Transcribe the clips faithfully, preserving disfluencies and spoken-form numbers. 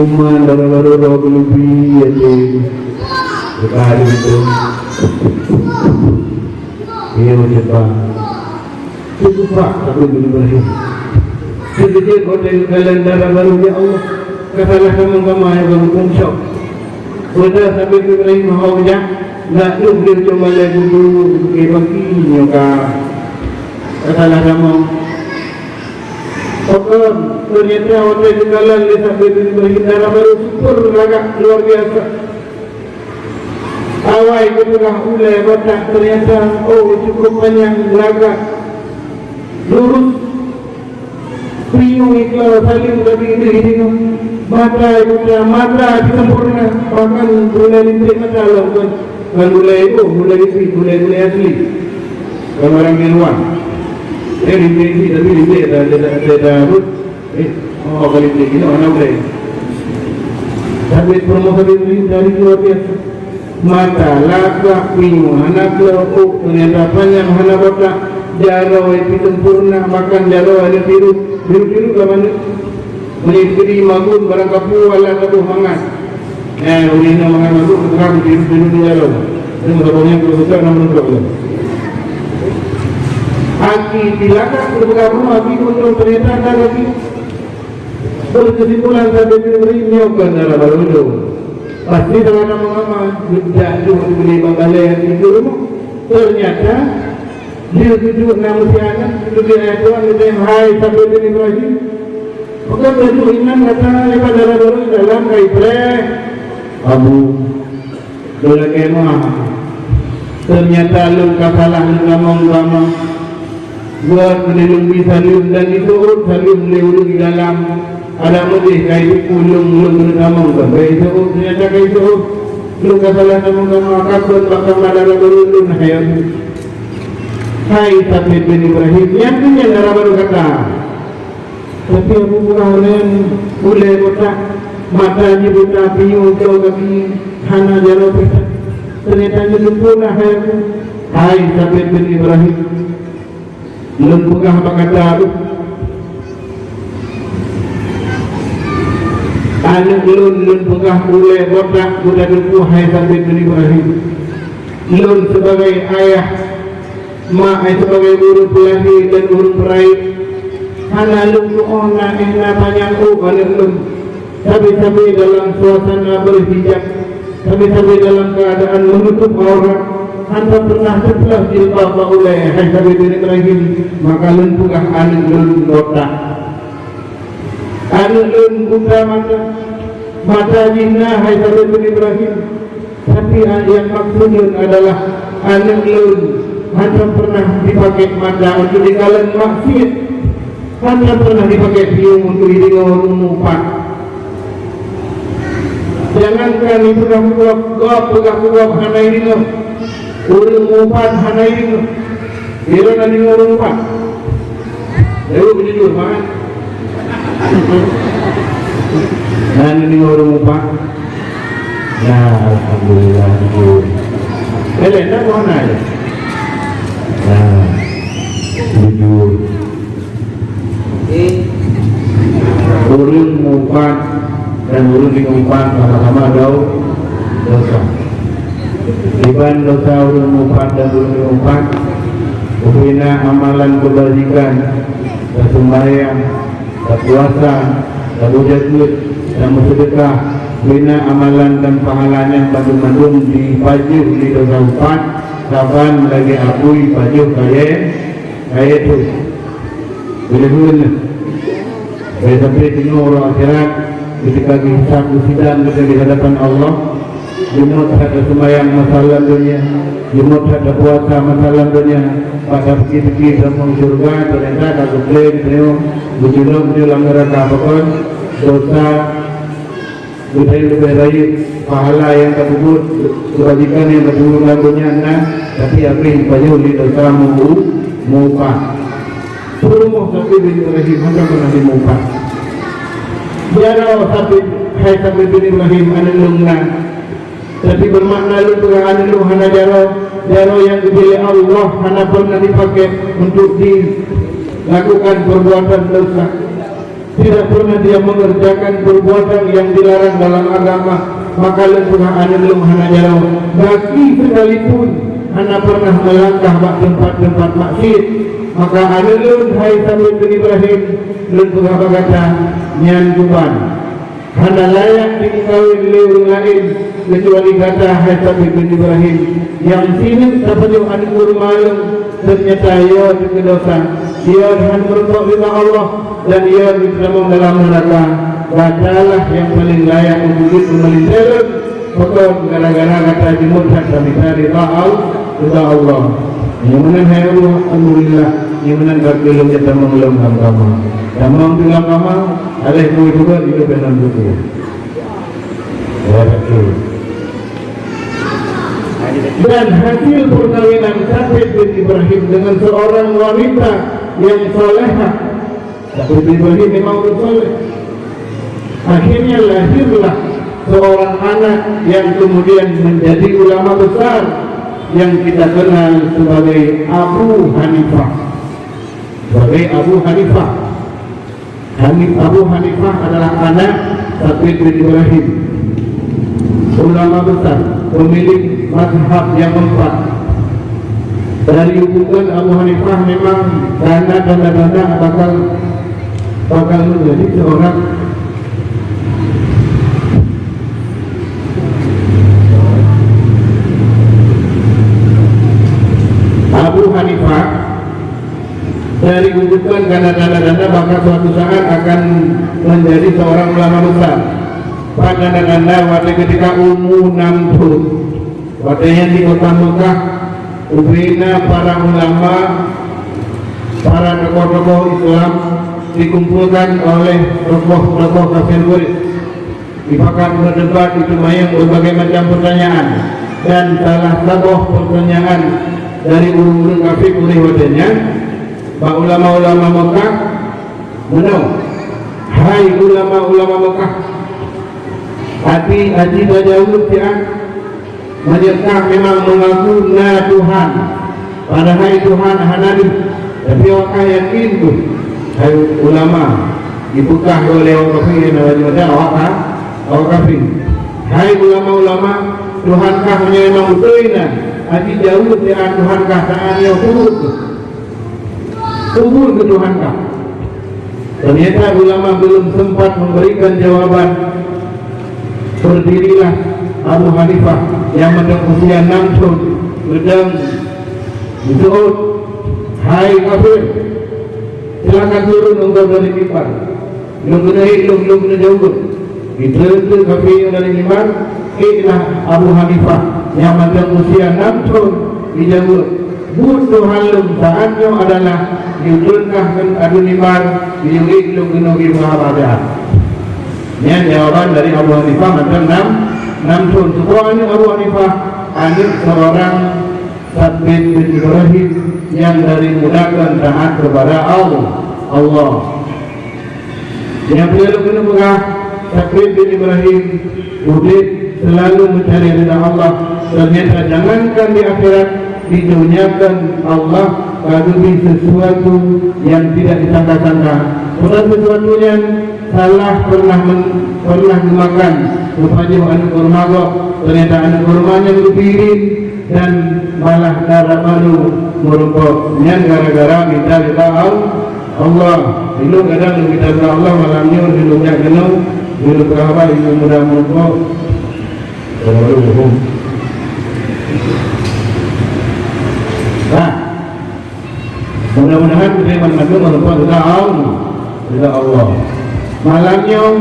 Iman dara barô roh geulubi até. Buka hari itu. Iyo, coba. Cukupak Sabi bin Ibrahim. Seujeuet watèe geukalon dara barô, ya Allah, ka salah kamoe, kamoe nyang ka meuteumé syok. Peugah Sabi bin Ibrahim, "Ho jak, nak lheueh lheueh cuma lé guru, bukée baki nyoe ka, ka salah kamoe." Pakon, teunyata watèe geukalon lé Sabi bin Ibrahim dara barô, super lagak luar biasa. Awai geupeugah ulèe botak, teunyata, oh, cukup panyang, lagak, lurus. Pinyueng iklau saleuem ka bri deuh deungon mata buta, mata sempurna, bahkan ulèe linték mata lom kon, kon ulèe iboh, ulèe linték, ulèe, ulèe asli. Kon barang nyang luwa. Eh, linték sih, tapi linték ada, ada, ada, ada, eh, oh, kalau linték gini, mana ulèe? Tapi promo tadi dari luar biasa. Mata lagak, pinyueng hana klok, teunyata panyang hana botak, jaroe pih sempurna, bahkan jaroe ada biru, biru-biru ka manök. Meunyoe geudi magun barang kapeue, alah saboh mangat. Eh, ureueng inong mangat magun, peugah biru-biru di jaroe. Nyoe saboh nyan keu buka na meunurot lom. Aki tilakak keu peugah rumoh, aki untung teunyata na aki. Berkesimpulan, Sabi bin Ibrahim nyoe kon dara barô lôn. Pasti dalam nama-nama, jak jeuet geubri bak balèe di rumoh. Ternyata, dia jujur na meusianan, geubri ayat Tuhan, geutanyong, "Hai Sabi bin Ibrahim, pakon teuduek inan gata, leubeh dara barô dalam kai preh?" Abu. Beulagèe meuah. Teunyata lôn ka salah lôn tamong-tamong. Buet meunyoe lôn bi saleuem dan jiseuôt saleuem lé ureueng di dalam. Adak meudeh ka jiteupeue lôn, lôn keuneuk tamong, kon ka jiseuôt, teunyata ka jiseuôt. Lôn ka salah tamong-tamong, ka kon bak kama dara barô lôn, hai Abu. Hai Sabi bin Ibrahim, nyan keuh nyan dara barô gata. Tapi Abu Hurairah ulèe botak, mata jih buta, pinyueng cok gaki, hana jaroe pih that. Teunyata nyoe sempurna, hai Abu. Hai Sabi bin Ibrahim, lôn peugah bak gata, Abu. Aneuk lôn, lôn peugah ulèe botak, buta teupeu, hai Sabi bin Ibrahim. Lôn sibagai ayah, mak, ai, sibagai ureueng peulahé dan ureueng peurayeuk, hana lôn tu'oh na éh na panyang ôk aneuk lôn, sabe-sabe dalam suasana berhijab, sabe-sabe dalam keuadaan meunutup aurat, hana peureunah teupeuleueh jilbab bak ulèe, hai Sabi bin Ibrahim, maka lôn peugah aneuk lôn botak. Aneuk lôn buta mata, mata jih na, hai Sabi bin Ibrahim. Tapi nyang maksud lôn adalah aneuk lôn hana peureunah jipakèk mata untuk jikalon maksiet, hana peureunah jipakèk pinyueng untuk jideungoe ureueng mupat. Jangankan jipeugah peugöt, gob peugah peugöt hana jideungoe. Ureueng mupat hana jideungoe. Di lôn na deungoe ureueng mupat? Deungoe beujujur, Mak. Na deungoe ureueng mupat? Na, alhamdulillah, jujur. Eleh, na keuh hana, ya? Na, jujur. Ureueng mupat dan ureueng nyang mupat sama-sama dau-, dosa. Diban dosa ureueng mupat dan ureueng nyang mupat, ubena amalan keubajikan, taseumayang, tapuasa, tabeujeuet, tameuseudekah, ubena amalan dan pahala nyan banmandum jipajoh lé dosa mupat, saban lagèe apui pajoh kayèe, kayèe thon. Beuleuheun, bèk sampai singoh uroe akhirat, ketika geuhisab geusidang geutanyoe di hadapan Allah, jimeuet that taseumayang masa lam donya, jimeuet that tapuasa masa lam donya, bak tapike-pike tamong syeuruga, teunyata ka geupleng tanyoe, geuculok tanyoe lam neuraka. Pakon? Dosa Geutanyoe leubeh rayeuk pahala nyang tapeubuet, keubajikan nyang tapeubuet lam donya na, tapi abéh jipajoh lé dosa mu-, mupat. Peurumoh Sabi bin Ibrahim hana peureunah jimupat. Jaroe Sabi, hai Sabi bin Ibrahim, aneuk lôn na. Tapi beumakna lôn peugah aneuk lôn hana jaroe, jaroe nyang geubri lé Allah hana peureunah jipakèk untuk jilakukan perbuatan dosa. Tidak pernah dia mengerjakan perbuatan yang dilarang dalam agama, maka lôn peugah aneuëk lôn hana jaroe. Gaki sekalipun hana pernah melangkah bak tempat-tempat maksiat, maka aneuëk lôn, hai Sabit bin Ibrahim, lôn peugah bak gata, nyan juban. Hana layak jimeukawen lé ureuëng laén, keucuali gata, hai Sabit bin Ibrahim, nyang sineuk tapajoh aneuëk kurma lôn, teunyata yo teukeudesya, yo hana meurumpok ridha Allah, dan yo geuteurimong dalam neuraka. Gatalah nyang paleng layak meubuet keumalintée lôn, pakon gara-gara gata jimeukat tamita ridha Al-, ridha Allah. Nyang meunan hai Allah, alhamdulillah, nyang meunan bak lôn nyang tamong lom lam kama. Tamong di lam kama, aleh bui juga di leubeh lam buku. Ya, betul. Dan hasil perkawinan Sabit bin Ibrahim dengan seorang wanita yang salehah. Sabit bin Ibrahim memang ureuëng saleh. Akhirnya lahirlah seorang anak yang kemudian menjadi ulama besar yang kita kenal sebagai Abu Hanifah. Sebagai Abu Hanifah. Hanif-, Abu Hanifah adalah anak Sabit bin Ibrahim, ulama besar, pemilik mazhab yang empat. Dari bukan Abu Hanifah memang karena tanda-tanda bakal, bakal menjadi seorang Abu Hanifah. Dari bukan karena tanda-tanda bahwa suatu saat akan menjadi seorang ulama besar. Pada tanda-tanda waktu ketika umur enam tahun, waktu yang di kota Mekah, ubena para ulama, para tokoh-tokoh Islam dikumpulkan oleh tokoh-tokoh kafir Quraisy. Dipakat berdebat, itu mayang berbagai macam pertanyaan, dan salah saboh pertanyaan dari ureuëng-ureuëng kafir Quraisy watée nyan, bak ulama-ulama Mekah, meunoe, "Hai ulama-ulama Mekah, aji, aji tajaweueb siat, meunyoe kah memang mengaku na Tuhan, padahai Tuhan hana deuh, tapi awak kah yakin kheueh, hai ulama?" Dipeugah oleh awak kafir, na laju ada awak ka-, awak kafir. "Hai ulama-ulama, Tuhan kah meunyoe memang beutôi na, aji jaweueb siat Tuhan kah saát nyoe, peue buet kheueh? Peue buet kheueh Tuhan kah?" Ternyata ulama belum sempat memberikan jawaban, berdirilah Abu Hanifah yang mantong usia enam tahun, geudong, disebut, "Hai kafir, silakan turun engkau dari mimbar. Lôn keuneuk ék, lôn, lôn keuneuk jaweueb." Geutreun kafir dari mimbar, éklah Abu Hanifah nyang mantong usia enam thon, geujaweueb, "Buet Tuhan lôn saát nyoe adalah geutreun kah keu ateueh mimbar, geuyue ék lôn keunoe geubri haba." Nyan jawaban dari Abu Hanifah mantong enam, enam thon. Soe aneuëk Abu Hanifah? Aneuëk seorang Sabit bin Ibrahim nyang dari muda kon taát kepada Allah. Allah. Nyang peureulee lôn keuneuk peugah, Sabit bin Ibrahim udeb selalu meucari ridha Allah. Ternyata jangankan di akhirat, di dunia kon Allah ka geubri sesuatu nyang tidak disangka-sangka. Padahai sesuatu nyan salah pernah men-, pernah geumakan, geupajoh aneuëk kurma gob, ternyata aneuëk kurma nyan geupirin dan malah dara malu meurumpok. Nyan gara-gara mita ridha Al-, Allah. Ilôn kadang mita ridha Allah, malam nyoe ilôn jak keunoe, ilôn peugah haba ilôn muda meurumpok. Nah, mudah-mudahan kita mandum meurumpok ridha Allah. Ridha Allah. Malam nyoe,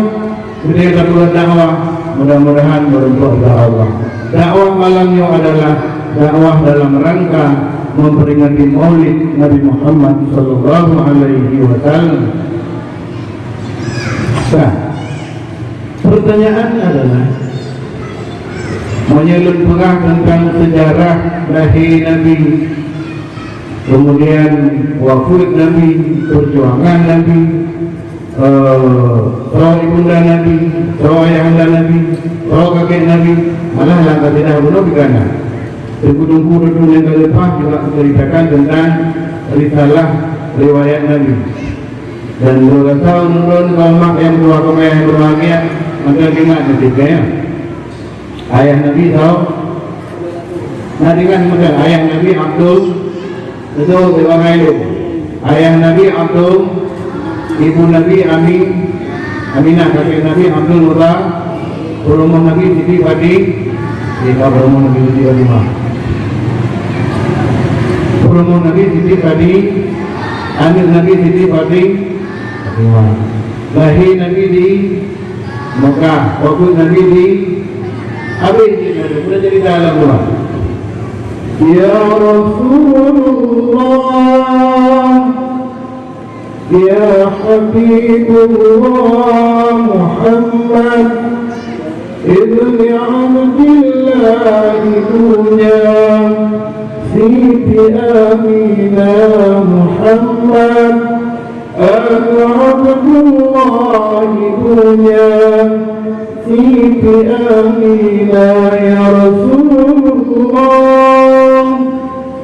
kita, kita buat dakwah, mudah-mudahan meurumpok ridha Allah. Dakwah malam nyoe adalah dakwah dalam rangka memperingati Maulid Nabi Muhammad sallallahu alaihi wasallam. Nah, pertanyaan adalah, meunyoe lôn peugah tentang sejarah lahé Nabi, kemudian wafeuet Nabi, peujuangan Nabi, eh, soe ibunda Nabi, soe ayahanda Nabi, soe kakek Nabi, malah lam kasidah bunoe pih ka na. Teungku-teungku reutôh nyang ka leupah juga menceritakan tentang risalah riwayat Nabi. Dan lôn rasa ulôn kaum mak nyang dua keumae nyang berbahagia, mantong ingat nitip gaya. Ayah Nabi tau, na ingat mantong ayah Nabi Abdul, beutôi sibagai lôn. Ayah Nabi Abdul, ibu Nabi Ami, Aminah kakek Nabi Abdul Mutha, peurumoh Nabi Siti Fati, di ka peurumoh Nabi Siti Fatimah. Peurumoh Nabi Siti Fati, aneuk Nabi Siti Fati, Fatimah. Lahé Nabi di Mekah, peubuet Nabi di, habéh di mana? Sudah jadi dalam luar. Ya Rasulullah, ya Habibullah Muhammad ibni Abdillah, ibunya Siti Aminah Muhammad, Anu Abdullah, ibunya Siti Aminah, ya Rasulullah,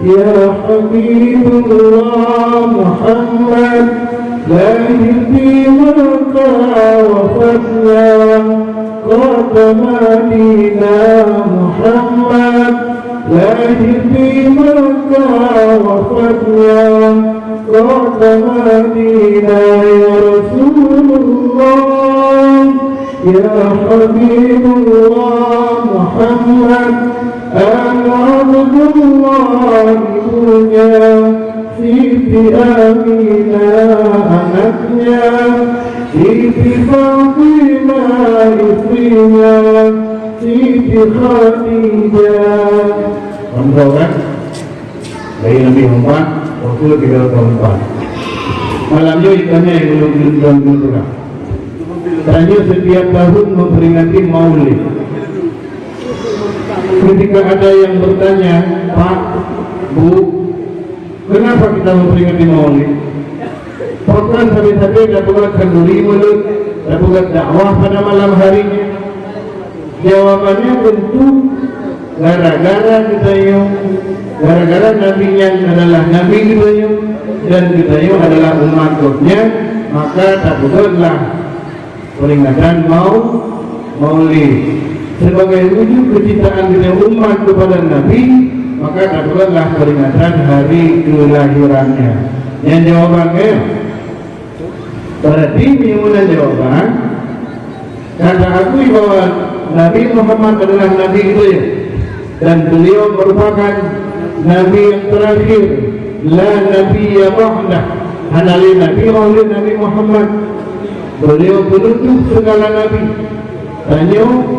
ya Habibullah Muhammad, lahir di Makkah, wafatnya kota Madinah. Muhammad lahir di Makkah, wafatnya kota Madinah, ya Rasulullah, ya Habibullah Muhammad, Anu Abdullah ibunya, Siti Aminah anaknya, Siti Fatimah istrinya, Siti Khadijah. Paham kan? Dari Nabi Muhammad, Rasul tiga ratus empat. Malam nyoe ditanya yang belum, belum, belum, belum. Tanya setiap tahun memperingati Maulid. Ketika ada yang bertanya, "Pak, Bu, kenapa kita memperingati Maulid? Pakon sabe-sabe tapeugah khanduri mulod, tapeugah dakwah pada malam harinya?" Jawabannya tentu gara-gara geutanyoe, gara-gara Nabi nyan adalah Nabi geutanyoe, dan geutanyoe adalah umat Gobnyan, maka tapeugahlah peringatan mau-, Maulid. Sebagai wujud kecintaan geutanyoe umat kepada Nabi, maka tapeugahlah peringatan hari kelahirannya. Nyan jawaban, ya. Berarti, meunyoe meunan jawaban, ka taakui bahwa Nabi Muhammad adalah Nabi geutanyoe, dan beliau merupakan Nabi yang terakhir, la nabiyya ba'dah. Hana lé Nabi seulheueh Nabi Muhammad. Beliau penutup segala nabi. Tanyoe,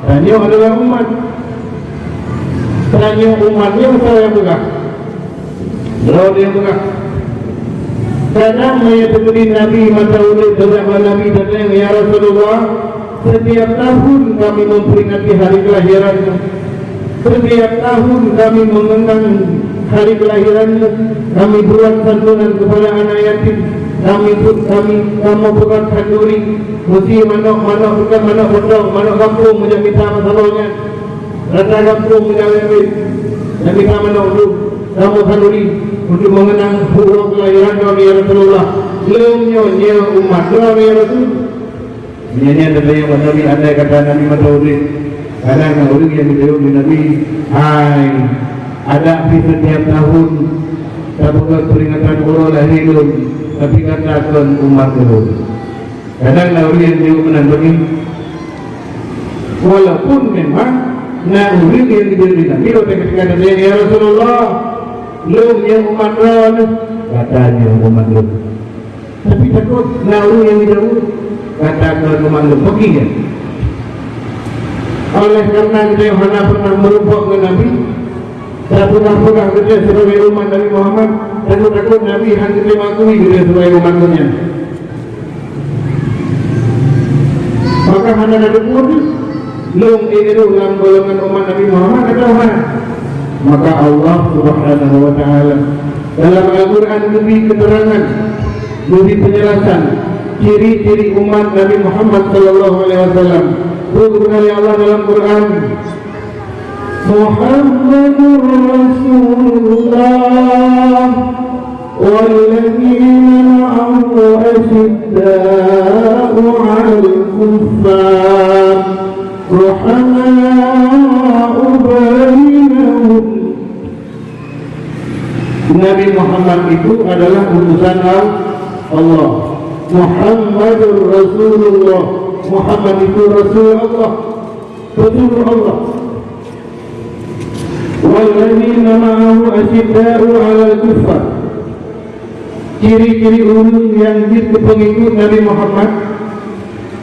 tanyoe adalah umat. Tanyoe umat nyoe, soe nyang peugah? Droe nyang peugah. Kadang meunyoe teukeudi Nabi masa udeb, teudak bak Nabi, tatanyong, "Ya Rasulullah, setiap tahun kami memperingati hari kelahiranmu. Setiap tahun kami mengenang hari kelahiranmu. Kami buat santunan kepada anak yatim. Kami bu-, kami, kamoe buat khanduri, meusi manok, manok bukan manok potong, manok gampông, meujak mita masa nyan." Rata gampông meujaweueb, dan mita manok dum, kamoe khanduri, untuk mengenang uroe kelahiran droe, ya Rasulullah. Lôn nyoe, nyoe umat droe, ya Rasul. Nyoe, nyoe teuntèe bak Nabi, andai kata Nabi masa udeb, kadang na ureueng nyang geutanyong lé Nabi, "Hai, adak pih setiap tahun tapeugah peringatan uroe lahé lôn, tapi gata kon umat ulôn." Kadang na ureueng nyang jaweueb meunan bagi. Walaupun memang na ureueng nyang jaweueb meunan, di watèe ketika tanya, "Ya Rasulullah, lôn nyang umat droe, gata nyang umat lôn." Tapi takot na ureueng nyang jaweueb, "Gata kon umat lôn." Bagi nyan. Oleh karena geutanyoe hana pernah meurumpok ngon Nabi, tapeugah-peugah geutanyoe sebagai umat Nabi Muhammad, takot-takot Nabi han geutanyoe akui geutanyoe sebagai umat geutanyoe. Maka hana na teupeue lôn ék rôh lam golongan umat Nabi Muhammad atawa hana. Maka Allah Subhanahu wa Ta'ala dalam Al-Quran geubri keterangan, geubri penjelasan ciri-ciri umat Nabi Muhammad sallallahu alaihi wasallam. Peue geupeugah lé Allah dalam Quran? Muhammadur Rasulullah. والذين معه أشداء على الكفار رحماء بينهم. Nabi Muhammad itu adalah utusan Al-, Allah. Muhammadur Rasulullah. Muhammad itu Rasul Allah. Petunjuk Allah. Walladzina ma'ahu asyidda'u 'alal kuffar. Ciri-ciri ureuëng nyang jeuet keu peungikut Nabi Muhammad,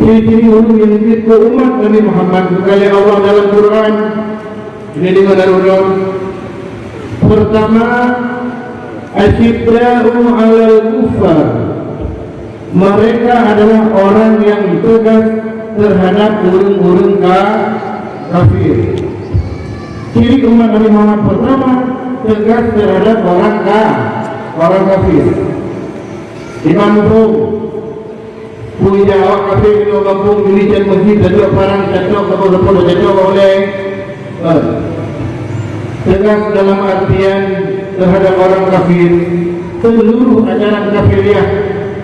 ciri-ciri ureuëng nyang jeuet keu umat Nabi Muhammad, geukheun lé Allah dalam Quran. Ini deungon ureuëng. Pertama, asyidda'u 'alal kuffar. Mereka adalah orang yang tegas terhadap ureuëng-ureuëng ka-, kafir. Ciri umat Nabi Muhammad pertama, tegas terhadap orang ka-, orang kafir. Iman muphom, peue ija awak kafir di gampông, juli cit masjid, tacok parang, tacok sapo-sapo, tacok bak ulée. Eh, tegas dalam artian terhadap orang kafir, seluruh ajaran kafiriah,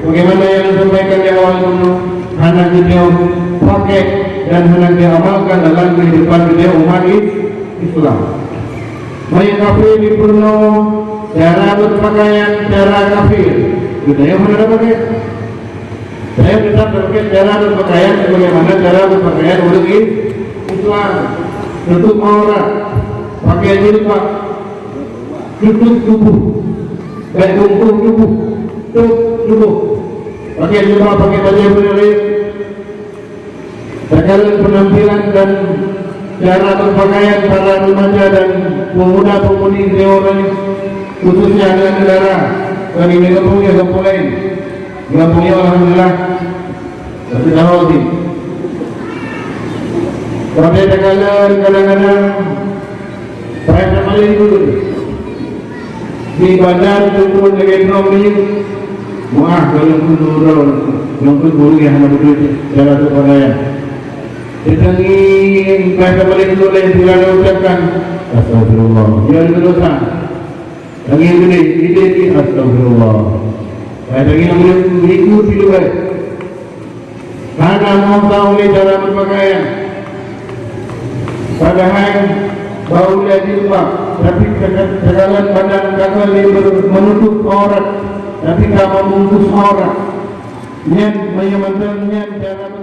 bagaimana yang disampaikan di awal dulu, hana geutanyoe pakai dan hana geutanyoe amalkan dalam kehidupan geutanyoe umat Is-, Islam. Meunyoe kafir jipeurunoe cara beupakaian cara kafir, geutanyoe hana tapakai. Saya tetap pakai cara beupakaian sebagaimana cara beupakaian ureuëng Islam. Tutup aurat, pakai jilbab, tutup tubuh, bèk bungkôh tubuh, tutup tubuh. Pakai jilbab, pakai bajèe beureueh. Takalon penampilan dan cara berpakaian para remaja dan pemuda-pemudi Riau, khususnya anak-anak dara, dan di gampông-gampông lain. Gampông nyoe alhamdulillah, tapi tahu sih. Tapi takalon kadang-kadang Payah tamaleng dulu. Di badan turun lagèe droe minyeuk. Wah, kalau pun droe, nyang pun guru nyang hana beutôi cara tu pakaian. Teutangieng, payah tamaleng dulu lé sira ucapkan, "Astagfirullah." Ya, itu dosa. Tangieng geude, geude, "Astagfirullah." Payah tangieng geude, berikut itu baik. Hana meusawa lé cara beupakaian. Padahai bak ulèe jilbab, tapi takalon badan ka lé menutup aurat, tapi ka meubungkus aurat. Nyan meunyoe mantong nyan cara